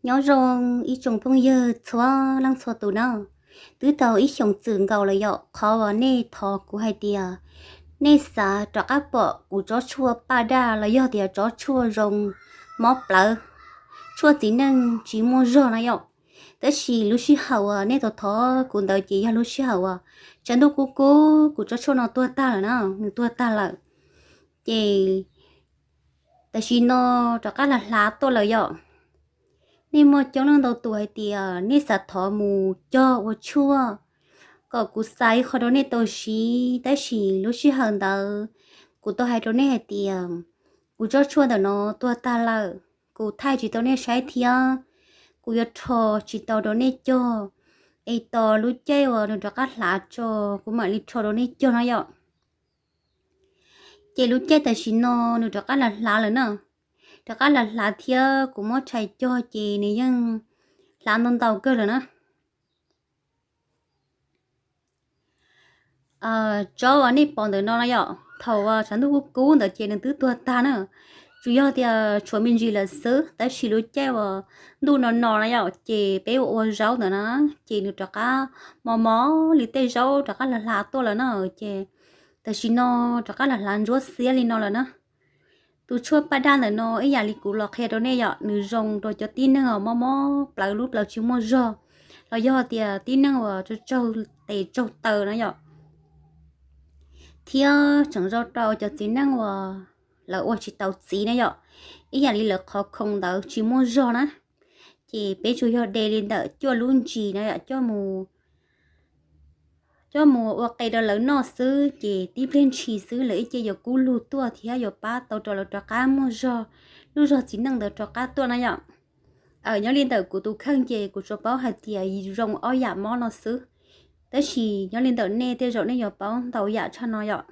Nyob zoo ib tsoom phooj ywg txhua leej txhua tus na, twb tau ib xyoos txwm nkaus lawm yom, qhov uas nej thov kuv hais tias nej xav rov qab pom kuv tsob tshuaj paj daj los yog tias tsob tshuaj zoo mob plawv, tshuaj txiv neej tsis muaj zog na yom. Tab sis lub sij hawm uas nej thov thov kuv ntawd ces yog lub sij hawm uas tshav ntuj kub kub kuv tsob tshuaj no tuag tag lawm na, nws tuag tag lawm. Ces tam sim no rov qab los hlav tuaj lawm yom. Nej muaj coob leej ntau tus hais tias nej xav thov mus cog ua tshuaj kom kuv xa ib qho rau nej tau siv, tab sis lub sij hawm ntawd kuv tau hais rau nej hais tias kuv tsob tshuaj ntawm no tuag tag lawm, kuv thaij tsis tau nej saib thiab kuv yuav rho tsis tau rau nej cog, es tos lub caij uas nws rov qab hlav tso kuv mam li rho rau nej cog no yom. Ces lub caij tam sim no nws rov qab los hlav lawm na, rov qab los hlav thiab kuv muab tshais cog ces nws yeej hlav ntau ntau kawg lawm na. Tsob uas nej pom ntawm no no yom, thaum uas tshav ntuj kub kub ntawd ces nws twb tuag tag na, tsuas yog tias tshuav me ntsis lawm xwb, tab sis lub caij uas ntuj no no na yom, ces peb ua ua zaub ntawd na, ces nws rov qab mos mos li tej zaub rov qab los hlav tuaj lawm na, ces tam sim no rov qab los hlav ntsuab xiab li no lawm na. Tus tshuaj paj daj ntawm no ib yam li kuv los qhia rau nej yom, nws zoo rau cov tib neeg uas mob mob plawv lub plawv tsis muaj zog, los yog tias tib neeg uas tsaug tsaug tes tsaug taw na yom, thiab tseem zoo rau cov txiv neej uas lawv ua tsis tau txiv na yom, ib yam li lawv qhov khoom ntawd tsis muaj zog na. Ces peb tsuas yog de li ntawm cuaj lub ntsis na yom, coj mus ua qe rau lawv noj xwb, ces tib pliag ntshis xwb lawv ib ce yuav kub lug tuaj thiab yuav pab tau rau lawv rov qab muaj zog, lub zog txiv neej ntawd rov qab tuaj na yom. Nyob li ntawm kuv tus kheej ces kuv tsuas paub hais tias zoo ob yam mob no xwb, tab sis nyob li ntawm nej tej zaum nej yuav paub ntau yam tshaj no yom.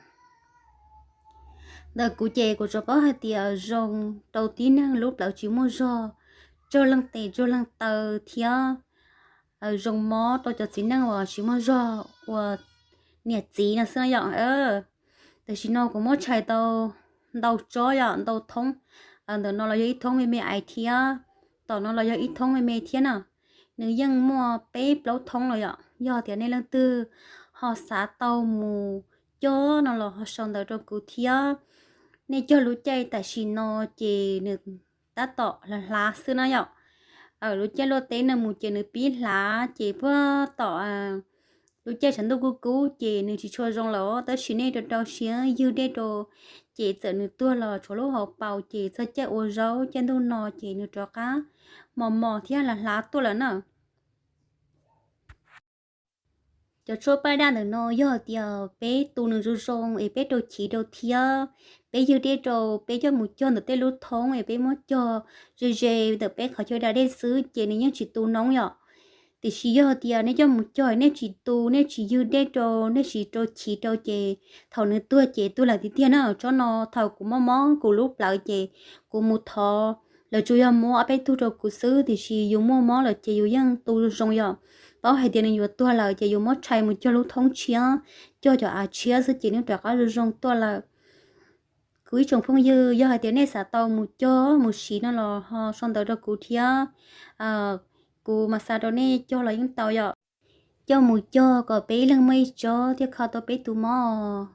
Ntawm kuv ces kuv tsuas paub hais tias zoo rau tib neeg lub plawv tsis muaj zog, tsaug leej tes tsaug leej taw thiab zoo mob rau cov txiv neej uas tsis muaj zog ua niam txiv no xwb yom. Tam sim no kuv muab tshais tau ntau tsob yom, ntau thoob, ntawm no los yog ib thoob me me ais thiab, tom no los yog ib thoob me me thiab na. Nws yeej muaj peb plaub thoob los yom. Yog tias nej leej twg ho xav tau mus cog no los ho sau ntawv rau kuv thiab. Nej cog lub caij tam sim no ces nws tab tom hlav hlav xwb na yom. Lub caij luaj teb no mus ces nws pib hlav ces puag tom lub caij tshav ntuj kub kub ces nws tsis tshua zoo lawm, tab sis nej rau rau siab ywg dej rau ces txawm nws tuag los tshuav lub hauv paus ces txog caij ua zaub caij ntuj no ces nws rov qab mos mos thiab hlav hlav tuaj lawm na. Cov tshuaj paj daj ntawm no yog tias peb tu nws zoo zoo es peb rau chiv rau thiab, peb ywg dej rau, peb coj mus cog ntawm tej lub thoob es peb muab cog ze ze ntawm peb qhov chaw da dej xwb ces nws yeej tsis tu noob yom. Tiam sis yog tias nej coj mus cog nej tsis tu, nej tsis ywg dej rau, nej tsis rau chiv rau ces thaum nws tuag ces tuag lawm tiag tiag na. Tsob no thaum kuv mob mob kuv lub plawv ces kuv mus thov, lawv tsuas yog muab ob peb tug rau kuv xwb, tiam sis yus muaj mob lawm ces yus yeej tu zoo yom. Paub hais tias nws yuav tuag lawm ces yus muab tshais mus cog lub thoob tshiab, cog cov av tshiab xwb ces nws rov qab zoo zoo tuaj lawm. Kuv ib tsoom phooj ywg, yog hais tias nej xav tau mus cog mus siv no los ho sau ntawv rau kuv thiab, kuv mas xa rau nej cog los yeej tau yom. Coj mus cog kom peb ib leeg muaj ib tsob thiaj kho tau peb tus mob.